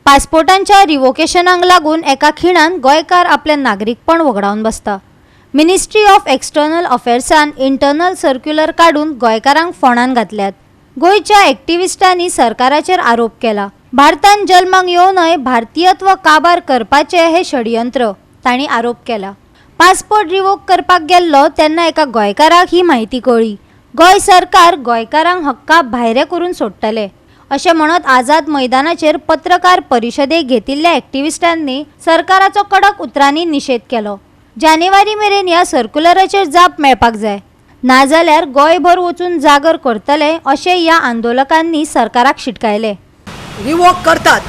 पासपोर्टांच्या रिवोकेशनाक लागून एका खिणान गोंयकार आपलें नागरीकपण वगडावन बसता. मिनिस्ट्री ऑफ एक्सटर्नल अफेर्सान इंटरनल सर्क्युलर काडून गोंयकारांक फोंडान घातल्यात. गोंयच्या एक्टिविस्टांनी सरकाराचेर आरोप केला, भारतान जल्माक येवनय भारतीयत्व काबार करपाचें हें षडयंत्र. तांणी आरोप केला, पासपोर्ट रिवोक करपाक गेल्लो तेन्ना एका गोंयकाराक ही म्हायती कळ्ळी. गोंय सरकार गोंयकारांक हक्का भायरे करून सोडटले अशें म्हणत आझाद मैदानाचेर पत्रकार परिशदेक घेतिल्ल्या एक्टिविस्टांनी सरकाराचो कडक उतरांनी निशेध केलो. जानेवारी मेरेन ह्या सर्क्युलराचेर जाप मेळपाक जाय, नाजाल्यार गोंयभर वचून जागर करतले अशें ह्या आंदोलकांनी सरकाराक शिटकायले. रिवोक करतात,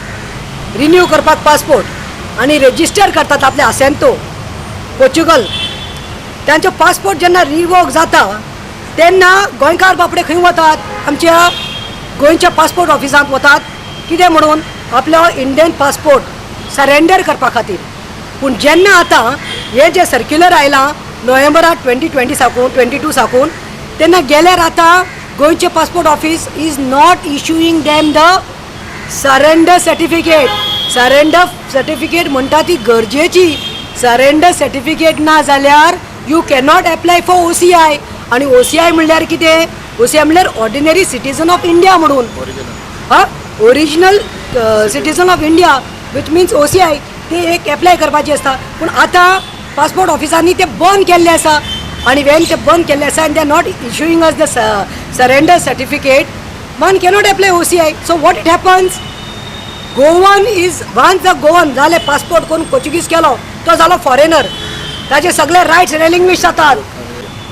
रिन्यू करपाक पासपोर्ट आनी रेजिस्टर करतात आपले आसेंतो पोर्चुगल, तांचो पासपोर्ट जेन्ना रिवोक जाता तेन्ना गोंयकार बापडे खंय वतात? आमच्या गोंयच्या पासपोर्ट ऑफिसांत वतात. कितें म्हणून? आपलो इंडियन पासपोर्ट सरेंडर करपा खातीर. पूण जेन्ना आतां हें जें सर्क्युलर आयलां नोव्हेंबराक 2020 साकून, 22 साकून, तेन्ना गेल्यार आतां गोंयचें passport office is not issuing them the surrender certificate. Surrender certificate म्हणटा ती गरजेची. सरेंडर सर्टिफिकेट ना जाल्यार you cannot apply for OCI. आनी ओसीआय म्हणल्यार कितें? ओसीआय म्हणल्यार ऑर्डिनरी सिटीजन ऑफ इंडिया म्हणून, हा, original citizen of India, which means OCI. ते एक एप्लाय करपाची आसता. पूण आतां पासपोर्ट ऑफिसांनी ते बंद केल्ले आसा आनी वेन ते बंद केल्ले आसा आनी they are not issuing us the surrender certificate, one cannot apply OCI. So what it happens, Goan is once the Goan जाले पासपोर्ट करून पोर्चुगीज केलो, तो जालो फॉरेनर. ताजे सगळे रायट्स रेलिंग्विश जातात.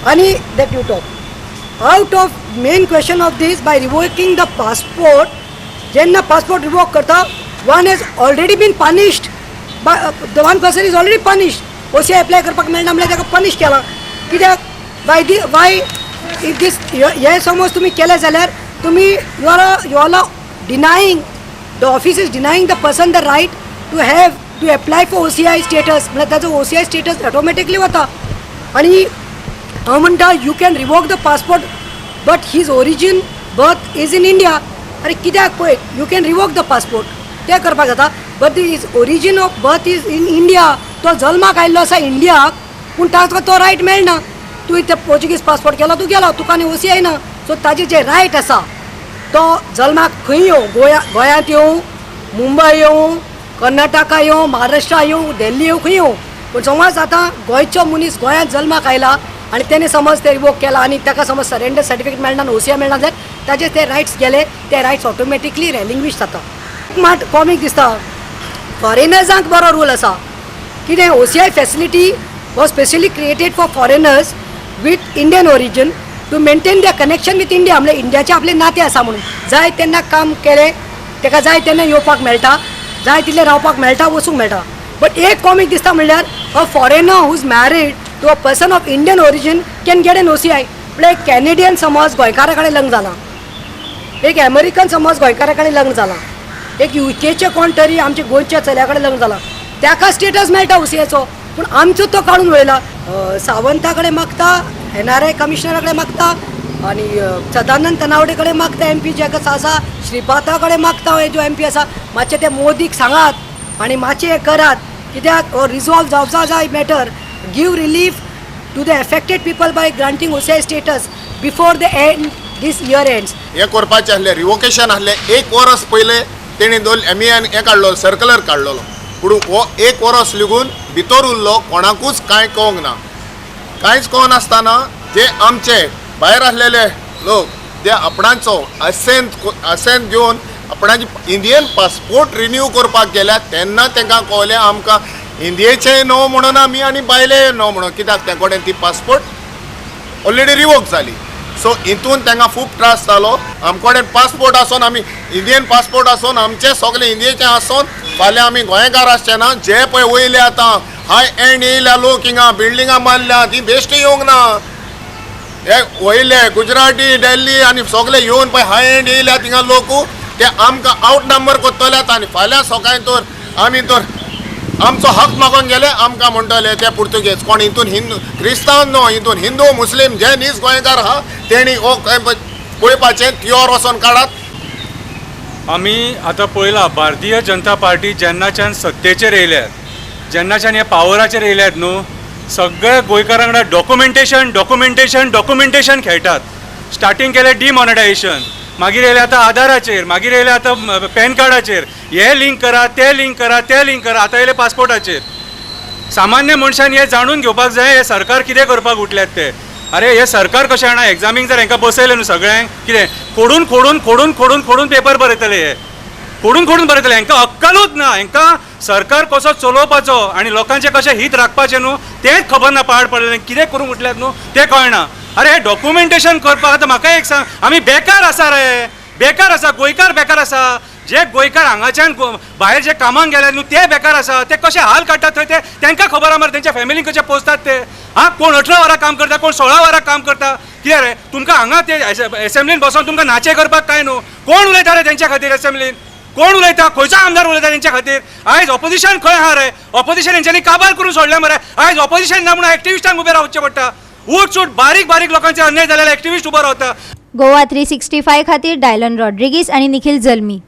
आनी that you talk out of main question of this by revoking the passport, जेन्ना पासपोर्ट रिवोक करता, one has already been punished. The one person is already punished. OCI apply करपाक मेळना म्हणल्यार ताका पनिश केला. कित्याक? By the by if this हे समज तुमी केलें जाल्यार तुमी you are denying, the office is denying the person the right to have to apply for OCI status. म्हळ्यार ताजो ओसीआय स्टेटस ऑटोमॅटिकली वता. आनी हांव म्हणटा, you can revoke the passport, but his origin birth is in India. अरे कित्याक पळय, you can revoke the passport, तें करपाक जाता, but his origin of birth is in India. तो जल्माक आयिल्लो आसा इंडियाक, पूण ताका तो रायट मेळना. तूं ते पोर्चुगीज पासपोर्ट केलो, तूं गेलो, तुका आनी ओसीआय ना. सो ताजे जे रायट आसा, तो जल्माक खंय येवं, गोंया गोंयांत येवं, मुंबय येवं, कर्नाटका येवं, महाराष्ट्रा येवं, दिल्ली येवं, खंय येवं, पूण समज आतां गोंयचो मनीस गोंयांत जल्माक आयला आनी तेणे समज ते रिवोक केला आनी ताका समज सरेंडर सर्टिफिकेट मेळना आनी ओसीआय मेळना जाल्यार ताजे ते रायट्स गेले, ते रायट्स ऑटोमॅटिकली रेलिंग्विश जाता. मात कॉमीक दिसता, फॉरेनर्सांक बरो रूल आसा. कितें? OCI facility was specially created for foreigners with Indian origin to maintain the connection with India. म्हणल्यार इंडियाचें आपलें नातें आसा म्हणून जाय तेन्ना काम केलें, ताका जाय तेन्ना येवपाक मेळटा, जाय तितलें रावपाक मेळटा, वचूंक मेळटा. बट एक कॉमीक दिसता म्हणल्यार a foreigner who is married to a person of Indian origin can get an OCI. म्हळ्यार एक कॅनेडियन समज गोंयकारा कडेन लग्न जाला, एक अमेरिकन समज गोंयकारा कडेन लग्न जाला, एक युकेचे कोण तरी आमच्या गोंयच्या चल्या कडेन लग्न जाला, ताका स्टेटस मेळटा ओसीआयचो, पूण आमचो तो काडून वयला. सावंता कडेन मागता, एनआरआय कमिशनरा कडेन मागता आनी सदानंद तनावडे कडेन मागता, एमपी जे आसा, श्रीपादा कडेन मागता, हे जो एमपी आसा. मातशें ते मोदीक सांगात आनी मातशें हें करात, कित्याक रिजॉल्व जावचा जाय matter. Give relief to the affected people by granting OCI status before the end this year ends. हें करपाचें आसलें, रिवोकेशन आसलें. एक वर्स पयलें तेणी दोन एमईएन हें काडलो, सर्कुलर काडलेलो, पूण हो एक वर्स लेगून भितर उरलो. कोणाकूच कांय कळोंक ना. कांयच कळनासतना जे आमचे भायर आसलेले लोक जे आपणाचो असेंत असेंत घेवन आपणाची इंडियन पासपोर्ट रिन्यू करपाक गेल्या तेन्ना तांकां कळलें, आमकां इंडियेचेय न्हू म्हणून आमी आनी भायलेय न्हू म्हणून, कित्याक ते कडेन ती पासपोर्ट ऑलरेडी रिवोक जाली. सो हितून तांकां खूब त्रास जालो. आम कडेन पासपोर्ट आसून, आमी इंडियन पासपोर्ट आसून, आमचे सगळे इंडियेचे आसून फाल्यां आमी गोंयकार आसचे ना. जे पळय वयले आतां हाय एंड येयल्या लोक, हिंगा बिल्डिंगां बांदल्या, ती बेश्टी येवंक ना. हे वयले गुजराती, दिल्ली आनी सगळे येवन पळय हाय एंड येयल्या थिंगा लोक, ते आमकां आवट नंबर कोत्तले. आनी फाल्यां सकाळी तर आमी तर आमचो हक मागोन गेले, आमकां म्हणटले ते पुर्तुगेज कोण. हितून हिंदू क्रिस्तांव न्हू, हितून हिंदू मुस्लीम जे नीज गोंयकार आहा तेणी हो पळोवपाचें. तियोर वचोन काडात. आमी आतां पळयलां, भारतीय जनता पार्टी जेन्नाच्यान सत्तेचेर येयल्यात, जेन्नाच्यान हे पावराचेर येयल्यात न्हू, सगळे गोंयकारां वांगडा डॉक्युमेंटेशन, डॉक्युमेंटेशन, डॉक्युमेंटेशन खेळटात. स्टार्टींग केलें डिमॉनेटायजेशन, मागीर येयले आतां आधाराचेर, मागीर येयले आतां पॅन कार्डाचेर, हे लिंक करा, ते लिंक करा, ते लिंक करा, आतां येयले पासपोर्टाचेर. सामान्य मनशान हें जाणून घेवपाक जाय, हें सरकार कितें करपाक उठल्यात ते. अरे, हे सरकार कशें जाणा, एग्जामीक जर हांकां बसयलें न्हू सगळ्यांक, कितें खोडून खोडून खोडून खोडून खोडून पेपर बरयतले हे, खोडून खोडून बरयतले. हांकां अक्कलूच ना. हांकां सरकार कसो चलोवपाचो आनी लोकांचें कशें हीत राखपाचें न्हू तेंच खबर ना. पाड पडलें, कितें करूंक उठल्यात न्हू तें कळना. अरे, हे डॉक्युमेंटेशन करपाक आतां म्हाका एक सांग, आमी बेकार आसा रे, बेकार आसा, गोंयकार बेकार आसा. जे गोंयकार हांगाच्यान भायर जे कामाक गेले न्हू ते बेकार आसा. ते कशे हाल काडटात थंय ते तांकां खबर आहा मरे, तेंच्या फॅमिलीक कशें पोसतात ते. आं, कोण 18 वरां काम करता, कोण 16 वरां काम करता. कितें रे, तुमकां हांगा ते एसेंब्लीन बसोन तुमकां नाचे करपाक काय न्हू? कोण उलयता रे तेंच्या खातीर एसेंब्लीन? कोण उलयता? खंयचो आमदार उलयता तेंच्या खातीर? आयज ऑपोजिशन खंय आहा रे? ऑपोजिशन हेंच्यांनी काबार करून सोडलें मरे. आयज ऑपोजिशन ना म्हणून एक्टिविस्टांक उबें रावचें पडटा. उठ सूट बारीक बारीक लोकांचे अन्याय जाल्यार एक्टिविस्ट उबो रावता. गोवा 365 खातीर डायलन रॉड्रिगीस आनी निखिल जल्मी.